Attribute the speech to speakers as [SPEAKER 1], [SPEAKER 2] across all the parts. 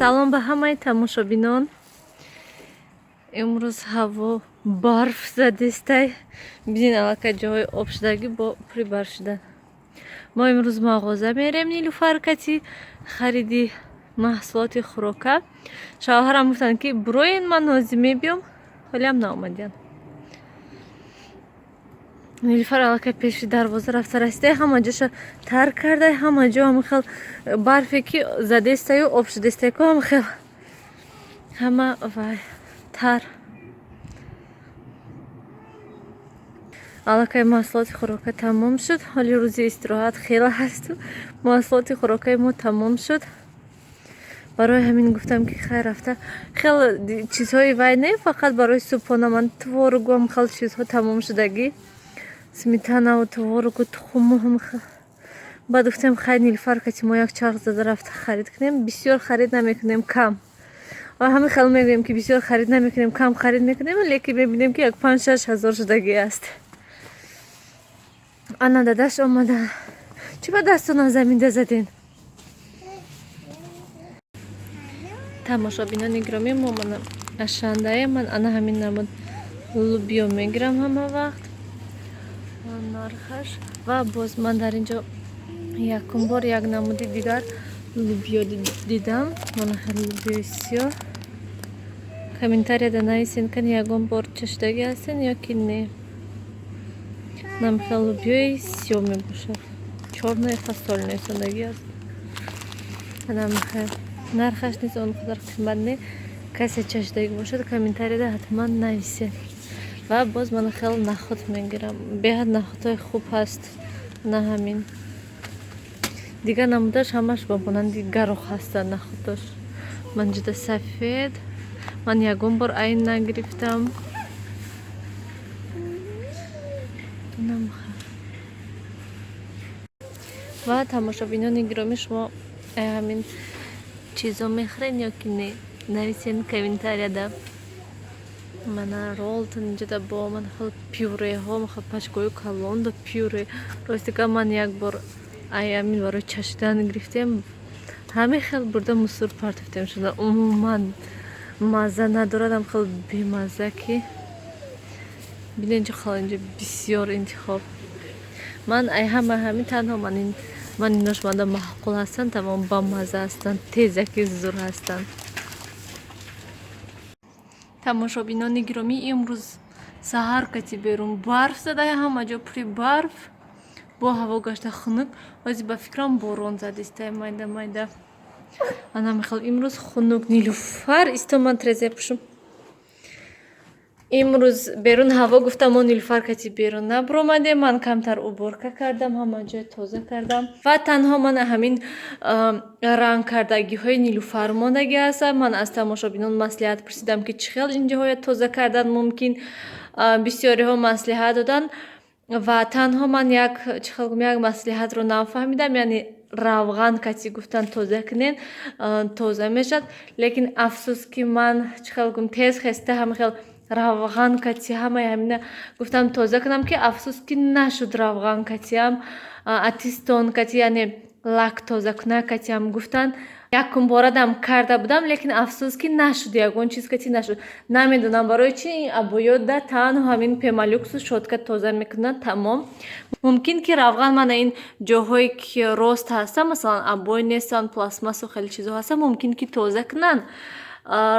[SPEAKER 1] Салом ба ҳамаи тамошобинон. Имрӯз ҳаво барф задистай. Бинед, аллакай ҷоҳои обшудагӣ бо пури барф шудан. Мо имрӯз мағоза мерем, Нилуфар кати, хариди маҳсулоти хӯрока. Шавҳарам гуфтанд, ки буроен, ман ҳозир мебиём, ҳолиам наомадиянд. Нилуфар аллакай пеши дарвоза рафта расидай, ҳама ҷоша тар кардай, ҳама ҷо ҳама хел барфе ки задестаю об шудестай ку, ҳама хел ҳама вай тар. Аллакай маҳсулоти хӯрока тамом шуд. Ҳоли рӯзи истироҳат хеле ҳасту маҳсулоти хӯрокаи мо тамом шуд. Барои ҳамин гуфтам, ки хайр, рафта хел чизҳои вай не, фақат барои субҳона ман творогу ҳам хел чизҳо тамом шудагӣ, сметанаву творогу, тухму ҳам хел. Баъд гуфтем, хайр, Нилуфар кати мо як чарх зада рафта харид кунем. Бисёр харид намекунем, кам. Ва ҳамин хел мегӯем, ки бисёр харид намекунем, кам харид мекунем, лекин мебинем, ки як 5-6 ҳазор шудагӣ аст. Ана дадаш омада. Чӣ ба дастона заминда заден? Тамошобинони гиромӣ, мо мана ашандаем. Ман ана ҳамин намуд лубиё мегирам ҳама вақт. Нархаш ва боз ман дар ин ҷо якум бор як намуди дигар лубиё дидам. Мана хел лубиёи сиёҳ. Комментарияда нависен, кани ягон бор чашидагӣ ҳастен ё ки не. Намхел лубиёи сиёҳ мебошад. Чёрная фасоль нависондагӣ аст. Намхел нархаш низ он қадар қимат не. Касе чашидагӣ бошад, комментарияда ҳатман нависед. Ва боз ман хел нахуд мегирам. Беҳад нахудҳои хуб ҳаст. На ҳамин. Дигар намудаш ҳамаш ба монанди гарох ҳастанд нахудош. Ман ҷуда сафед. Ман ягон бор айн нагирифтам. Ва тамошобинони гиромӣ, шумо ҳамин чизо мехӯрен ё ки не? Нависен комментарияда. Мана Ролтон инҷода бо ман хел пюреҳо, хел пачкаҳои калон да пюре. Рости гап, ман як бор ай ҳамин барои чашидан гирифтем, ҳамин хел бурда мусор партофтем шуда. Умуман мазза надорад, ҳам хел бемазза ки. Бинед, чӣ хел инҷо бисёр интихоб. Ман ай ҳама ҳамин танҳо ман инош манда маъқул ҳастанд, тамом бамазза ҳастанд, тезаки зур ҳастанд. Тамошобинони гиромӣ, имрӯз саҳар кати берун барф зада, ҳама ҷо пури барф, бо ҳаво гашта хунук. Ҳозир ба фикрам борон задистай майда майда. Ана мехел имрӯз хунук. Нилуфар, исто, ман трезе пӯшум. Имрӯз берун ҳаво, гуфтам, мо Нилуфар кати берун набуромадем. Ман камтар уборка кардам, ҳама ҷой тоза кардам ва танҳо ман ҳамин ранг кардагиҳои Нилуфар мондагӣ ҳастам. Ман аз тамошобинон маслиҳат пурсидам, ки чӣ хел инҷоҳоя тоза кардан мумкин. Бисёриҳо маслиҳат доданд ва танҳо ман як чӣ хел гум, як маслиҳатро нафаҳмидам, яъне равған кати гуфтан тоза кунен, тоза мешавад. Лекин афсӯс, ки ман чӣ хел гум, тез хеста ҳама хел равған кати ҳамаи ҳамина гуфтам тоза кунам, ки афсӯс, ки нашуд. Равған катиам, аттистон кати, яъне лак тозакунак катиам гуфтанд. Якум борадам карда будам, лекин афсӯс, ки нашуд, ягон чиз кати нашуд. Намедонам барои чи ин обоёда танҳо ҳамин пемолюксу щётка тоза мекунад, тамом. Мумкин ки равған мана ин ҷоҳое ки рост ҳастанд, масалан обой нестанд, пластмассу хеле чизҳо ҳастанд, мумкин ки тоза кунанд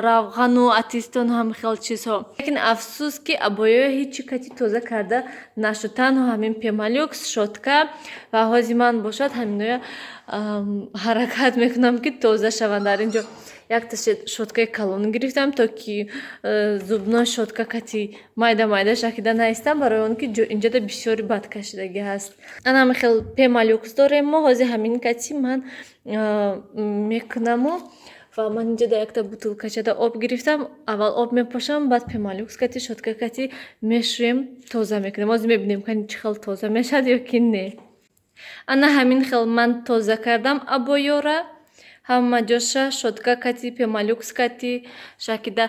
[SPEAKER 1] равғану аттистон, ҳам хел чизҳо. Лекин афсӯс, ки обоёя ҳечи кати тоза карда нашуд, танҳо ҳамин пемолюкс, щётка. Ва ҳозир ман бошад ҳаминоя ҳаракат мекунам, ки тоза шаванд. Дар ин ҷо якта щёткаи калон гирифтам, то ки зубной щётка кати майда майда шакида наистам, барои он ки инҷода бисёри бад кашидагӣ ҳаст. Ана ҳамин хел пемолюкс дорем мо. Ҳозир ҳамин кати ман мекунаму ва ман инҷода якта бутылкачада об гирифтам. Аввал об мепошам, баъд пемолюкс кати, щётка кати мешӯем, тоза мекунем. Ҳозир мебинем, кани чӣ хел тоза мешавад ё ки не. Ана ҳамин хел ман тоза кардам обоёра. Ҳама ҷоша щётка кати, пемолюкс кати шакида.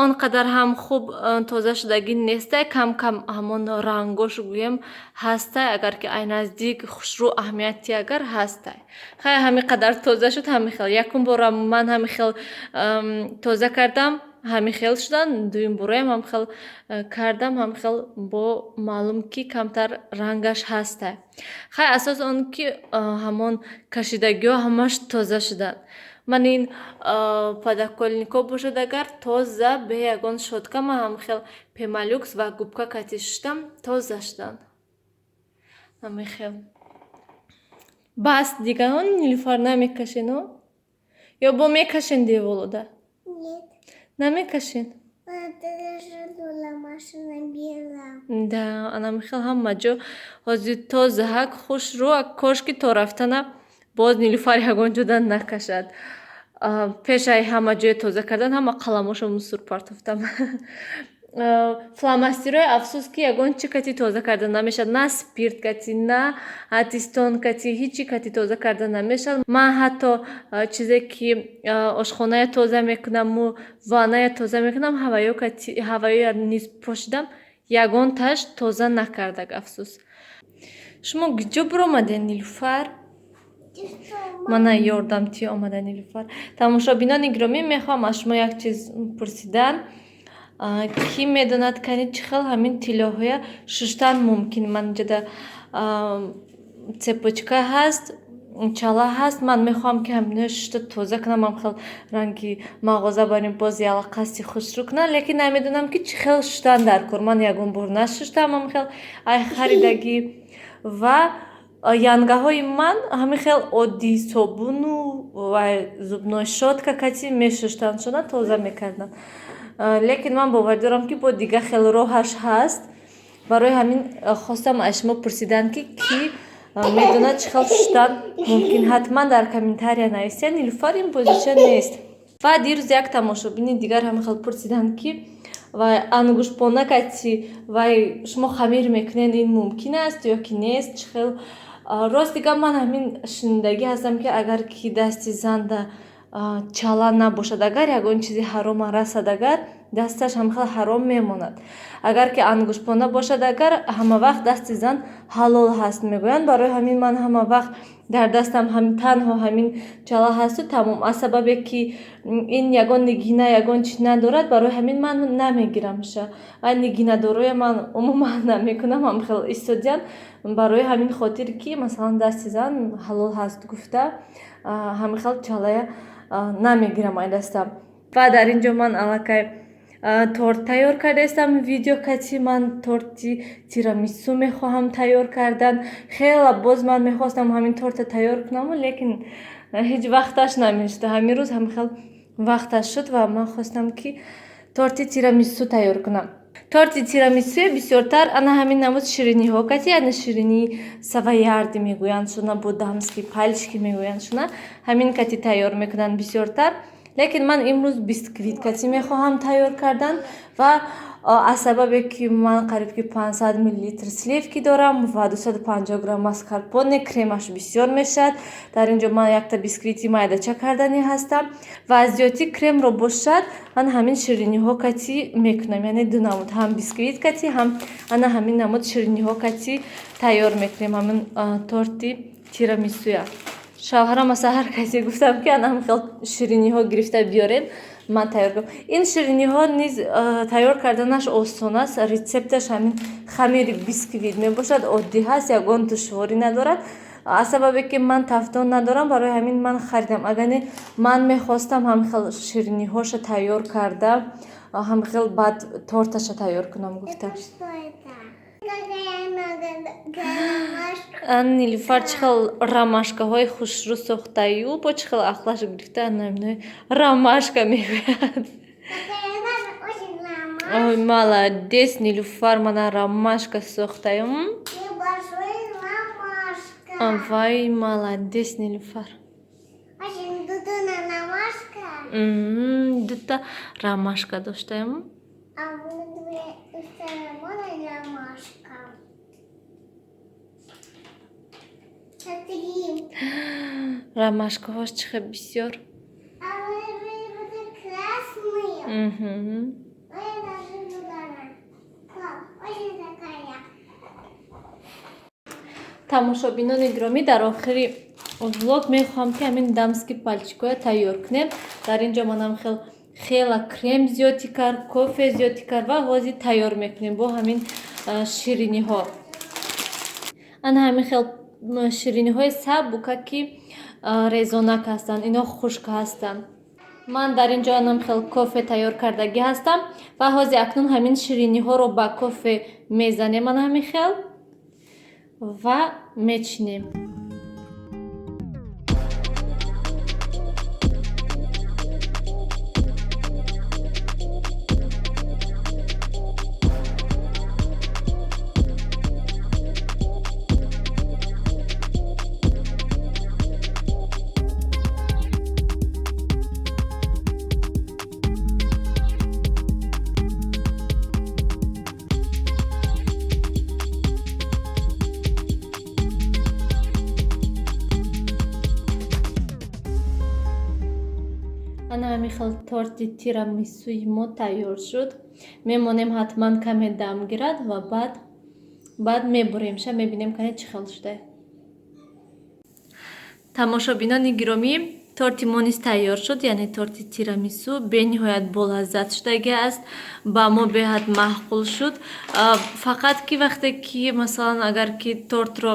[SPEAKER 1] Он қадар ҳам хуб тоза шудагӣ нестай, кам кам ҳамон рангош гӯем ҳастай. Агар ки ай наздик хушрӯ аҳамияти агар ҳастай. Хай, ҳамин қадар тоза шуд, ҳамин хел. Якум бора ман ҳамин хел тоза кардам, ҳамин хел шудан. Дуюм бораам ҳам хел кардам, ҳам хел бо маълум, ки камтар рангаш ҳастай. Хай, асос он ки ҳамон кашидагиҳо ҳамаш тоза шуданд. Ман ин подоконникҳо бошад агар, тоза, бе ягон щётка, ман ҳам хел пемолюкс ва губка кати шуштам, тоза шуданд. Ҳамин хел. Бас дигарон, Нилуфар, намекашен, о? Ё бо мекашен деволода?
[SPEAKER 2] Нет.
[SPEAKER 1] Намекашен?
[SPEAKER 2] Машина бела.
[SPEAKER 1] Да, анамихел ҳама ҷо ҳозир тозаҳак, хушрӯ. Кошки то рафтана боз Нилуфар ягон ҷода накашад. Пешаи ҳама ҷое тоза кардан ҳама қаламошо мусор партофтам. Фломастерҳои, афсӯс, ки ягон чӣ кати тоза карда намешавад, на спирт кати, на ацетон кати, ҳичи кати тоза карда намешавад. Ман ҳатто чизе ки ошхоная тоза мекунаму ванная тоза мекунам, ҳаваё низ пошидам, ягонташ тоза накардаг, афсӯс. Шумо куҷо биромадед, Нилуфар? Мана ёрдамчӣ омада, Нилуфар. Тамошобинони гиромӣ, мехоҳам аз шумо як чиз пурсидан. Кӣ медонад, кани чӣ хел ҳамин тиллоҳоя шуштан мумкин? Ман инҷода цепочка ҳаст, чала ҳаст. Ман мехоҳам, ки ҳаминоя шушта тоза кунам, ҳам хел ранги мағоза барем, боз ялақасти хушрӯ кунам, лекин намедонам, ки чӣ хел шуштан дар кор. Ман ягон бор нашуштам ҳам хел ай харидагӣ ва янгаҳои ман ҳамин хел оддӣ собуну ва зубной щётка кати мешуштанд, шона тоза мекарданд. Лекин ман боварӣ дорам, ки бо дигар хел роҳаш ҳаст. Барои ҳамин хостам аз шумо пурсидан, ки кӣ медонад, чӣ хел шуштан мумкин. Ҳатман дар комментария нависед. Нилуфар, ин бозича нест. Ва дирӯз як тамошобини дигар ҳамин хел пурсиданд, ки вай ангуштпона кати вай шумо хамир мекунед, ин мумкин аст ё ки нест, чӣ хел. Рости гап, ман ҳамин шунидагӣ ҳастам, ки агар ки дасти занда чала набошад агар, ягон чизи ҳарома расад агар, дасташ ҳамхел ҳаром мемонад. Агар ки ангуштпона бошад агар, ҳама вақт дасти зан ҳалол ҳаст, мегӯянд. Барои ҳамин ман ҳама вақт дар дастам танҳо ҳамин чала ҳасту тамом. Аз сабабе ки ин ягон нигина, ягон чи надорад, барои ҳамин ман намегирамша. Ва нигинадороя ман умуман намекунам, ҳамхел истодиян. Барои ҳамин хотир, ки масалан дасти зан ҳалол ҳаст гуфта, ҳамин хел чалая намегирам ай дастам. Ва дар ин ҷо ман аллакай торт тайёр кардаистам. Видео кати ман торти тирамису мехоҳам тайёр кардан. Хела боз ман мехостам ҳамин торта тайёр кунаму, лекин ҳеҷ вақташ намешуд. Ҳамин рӯз ҳамин хел вақташ шуд ва ман хостам, ки торти тирамису тайёр кунам. Торти тирамисуе бисёртар ана ҳамин намуд шириниҳо кати, яъне ширинии савоярди мегӯянд шуна, бо дамские палочки мегӯянд шуна, ҳамин кати тайёр мекунанд бисёртар. Лекин ман имрӯз бисквит кати мехоҳам тайёр кардан. Ва аз сабабе ки ман қариб ки 500 миллилитр сливки дорам ва 250 грамм маскарпоне, кремаш бисёр мешавад. Дар ин ҷо ман якта бисквити майдача карданӣ ҳастам ва аз зиёдтӣ кремро бошад, ман ҳамин шириниҳо кати мекунам, яъне ду намуд: ҳам бисквит кати, ҳам ана ҳамин намуд шириниҳо кати тайёр мекунем ҳамин торти тирамисуя. Шавҳарам ҳар касе гуфтам, ки ана ҳамин хел шириниҳо гирифта биёред, ман тайёр кунам. Ин шириниҳо низ тайёр карданаш осон аст. Рецепташ ҳамин хамири бисквит мебошад, оддӣ ҳаст, ягон душворӣ надорад. Аз сабабе ки ман тафдон надорам, барои ҳамин ман харидам. Агар не, ман мехостам ҳамин хел шириниҳоша тайёр карда, ҳамин хел баъд торташа тайёр кунам гуфта.
[SPEAKER 2] Это что это? Какая ромашка.
[SPEAKER 1] Нилуфар чӣ хел ромашкаҳои хушрӯ сохтаю, бо чӣ хел ақлаш гирифта, намедонам, ромашка мегӯяд.
[SPEAKER 2] Какая она очень ромашка.
[SPEAKER 1] Ой, молодец, Нилуфар, мана ромашка сохтаю.
[SPEAKER 2] И большой ромашка.
[SPEAKER 1] Вай, молодец, Нилуфар.
[SPEAKER 2] Очень дудuna ромашка.
[SPEAKER 1] Дута ромашка доштаем.
[SPEAKER 2] А внутри ромашка. Смотри.
[SPEAKER 1] Ромашкаҳош чӣ хел бисёр.
[SPEAKER 2] А вы красные. Ой, даже туда. Очень такая.
[SPEAKER 1] Тамошобинони гиромӣ, дар охири влог мехоҳам, ки ҳамин дамский пальчикоя тайёр кунем. Дар ин ҷо манам хел хела крем зиёдӣ кард, кофе зиёдӣ кард ва ҳозир тайёр мекунем бо ҳамин шириниҳо. Ана ҳамин хел шириниҳои сабука, ки резонак ҳастанд, ино хушк ҳастанд. Ман дар ин ҷо анам хел кофе тайёр кардагӣ ҳастам ва ҳозир акнун ҳамин шириниҳоро ба кофе мезанем, ана ҳамин хел, ва мечинем. Ана ҳамин хел торти тирамисуи мо тайёр шуд. Мемонем, ҳатман каме дам гирад ва баъд мебуремша, мебинем, кане чӣ хел шуда. Тамошобинони гиромӣ, торти мо низ тайёр шуд, яъне торти тирамису бениҳоят болаззат шудагӣ аст, ба мо беҳад маъқул шуд. Фақат ки вақте ки, масалан, агар ки тортро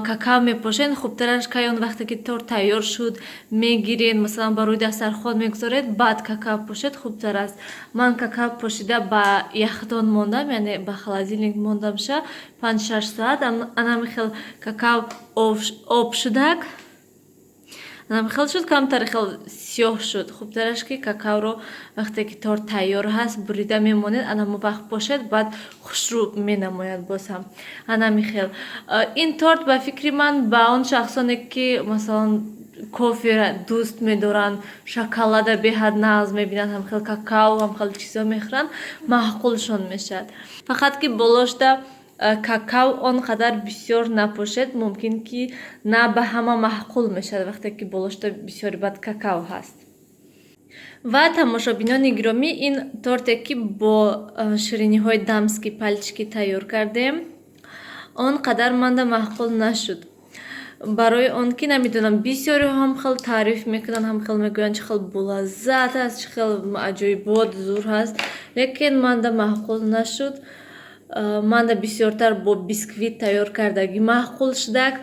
[SPEAKER 1] какао мепошед, хубтараш кай он вақте ки торт тайёр шуд, мегиред, масалан, ба рӯи дастархон мегузоред, баъд какао пошед, хубтар аст. Ман какао пошида ба яхдон мондам, яъне ба холодильник мондамша 5-6 соат. Анами хел какао об шудак, анами хел шуд, камтар хел сиёҳ шуд. Хубтараш ки какаоро вақте ки торт тайёр ҳаст, бурида мемонед, анамо вақт пошед, баъд хушрӯ менамояд боз ҳам. Анами хел ин торт, ба фикри ман, ба он шахсоне ки, масалан, кофера дӯст медоранд, шоколада беҳад нағз мебинанд, ҳамхел какао, ҳамхел чизо мехӯранд, маъқулшон мешавад. Фақат ки болошда какао он қадар бисёр напошед, мумкин ки на ба ҳама маъқул мешавад, вақте ки болошда бисёри бад какао ҳаст. Ва тамошобинони гиромӣ, ин торте, ки бо шириниҳои дамский пальчики тайёр кардем, он қадар манда маъқул нашуд, барои он ки намедонам, бисёриҳо ҳам хел таъриф мекунанд, ҳам хел мегӯянд, чӣ хел болаззат аст, чӣ хел аҷоибот зур ҳаст, лекин манда маъқул нашуд. Манда бисёртар бо бисквит тайёр кардагӣ маъқул шудак.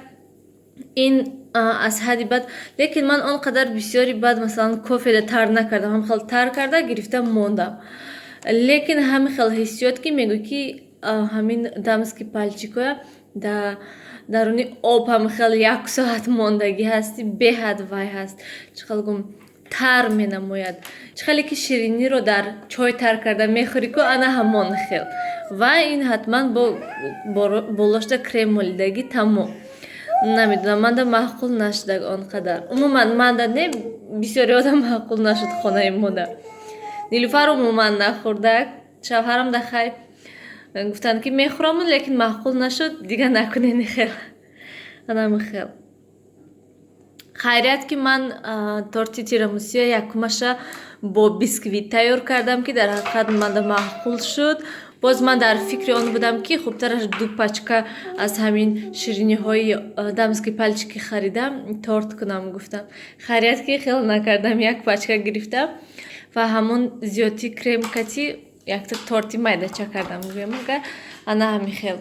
[SPEAKER 1] Ин аз ҳадди бад, лекин ман он қадар бисёри бад, масалан, кофеда тар накардам, ҳам хел тар карда гирифта мондам, лекин ҳамин хел ҳиссиёт, ки мегӯй ки ҳамин дамский пальчикоя даруни об ҳам хел як соат мондагӣ ҳасти, беҳад вай ҳаст, чӣ хел гум, тар менамояд, чӣ хеле ки шириниро дар чой тар карда мехӯрӣ ку, ана ҳамон хел. Ва ин ҳатман бо болошта крем молидагӣ, тамом. Намедонам, манда маъқул нашудаг он қадар. Умуман манда не, бисёри одам маъқул нашуд хонаи мода. Нилуфар умуман нахӯрдак, шавҳарам да хай гуфтанд, ки мехӯраму, лекин маъқул нашуд, дига накунени хел. Анами хел. Хайрият, ки ман торти тирамусия якумаша бо бисквит тайёр кардам, ки дар ҳақиқат манда маъқул шуд. Боз ман дар фикри он будам, ки хубтараш ду пачка аз ҳамин шириниҳои дамский пальчики харидам, торт кунам гуфтам. Хайрият, ки хел накардам, як пачка гирифтам ва ҳамон зиёдти крем кати якта торти майдача кардам, гӯям агар, ана ҳамин хел.